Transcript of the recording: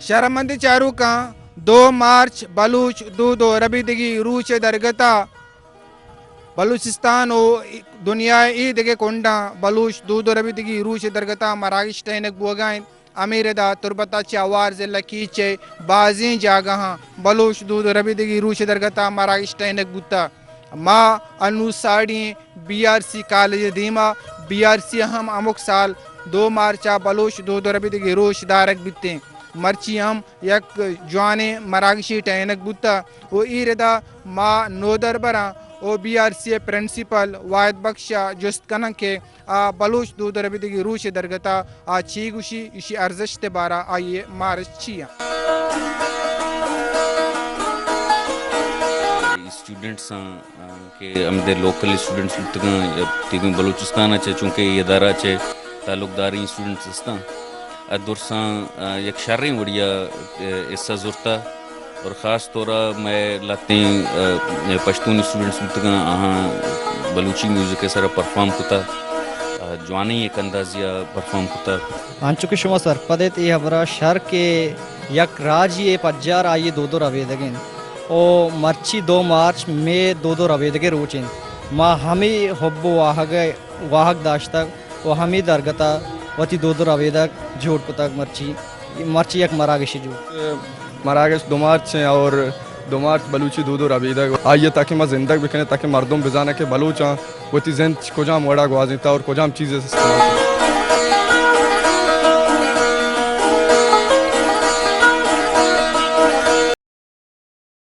شرمندیں چاروکاں، دو مارچ بلوچ دود ءُ ربیدگی روچ ءِ درگت ءَ بلوچستان ءُ دنیا ءِ اے دگہ کنڈاں بلوچ دود ءُ ربیدگی روچ ءِ درگت ءَ مراگش ٹہینگ بوگ ءَ اِنت۔ ہمے ردا تربت ءَ چہ ہوار ضلع کیچ ءِ بازیں جاگہاں بلوچ دود ءُ ربیدگی روچ ءِ درگت ءَ مراگش ٹہینگ بوتگ۔ ما انوں ساڑی ایں بی آر سی کالج ءِ دیما۔ بی آر سی ءَ ہم ہمک سال دو مارچ ءَ بلوچ دود ءُ ربیدگی روچ دارگ بیتیں۔ مرچی ہم یک جوانیں مراگشے ٹہینگ بوتگ ءُ اے ردا ما نودربراں ءُ بی آر سی ءِ پرنسپل واحد بخش ءَ جست کناں کہ آ بلوچ دود ءُ ربیدگی روچ ءِ درگت ءَ آ چی گوشی، ایشی ارزشت ءِ بارا آئی ءِ مارشت چی اِنت؟ اسٹوڈنٹس آں، آ، کہ ہمدے لوکل اسٹوڈنٹس بوتگاں یا تیویں بلوچستان ءَ چہ، چونکہ اے ادارہ چہ تعلقداریں اسٹوڈنٹس استاں، ءَ درساں، آ، یک شریں وڑیا، آ، حصہ زرتا اور خاص طور ءَ مئے لہتیں، آ، پشتون اسٹوڈنٹس بوتگاں، آہاں بلوچی میوزک ءِ سرا پرفارم کتا، آ، جوانیں یک اندازے ءَ پرفارم کتا۔ انچو کہ شما سرپد ایت، اے ہبرا شر کہ یک راجی ءِ پجار آئی ءِ دود ءُ ربیدگ اِنت ءُ مرچی دو مارچ مئے دود ءُ ربیدگ ءِ روچ اِنت۔ ما ہمے حب ءُ واہگ ءَ واہگ داشتگ ءُ ہمے درگت ءَ وتی دود ءُ ربیدگ جوڑ کتگ۔ مرچی، مرچی یک مراگشے جوڑ۔ مراگش دو مارچ ایں اور دو مارچ بلوچی دود ءُ ربیدگ، آئی ءَ تاکہ ما زندگ بکنیں، تاکہ مردم بزاناں کہ بلوچاں وتی زند کجام وڑا گوازینتا اور کجام چیز استعمال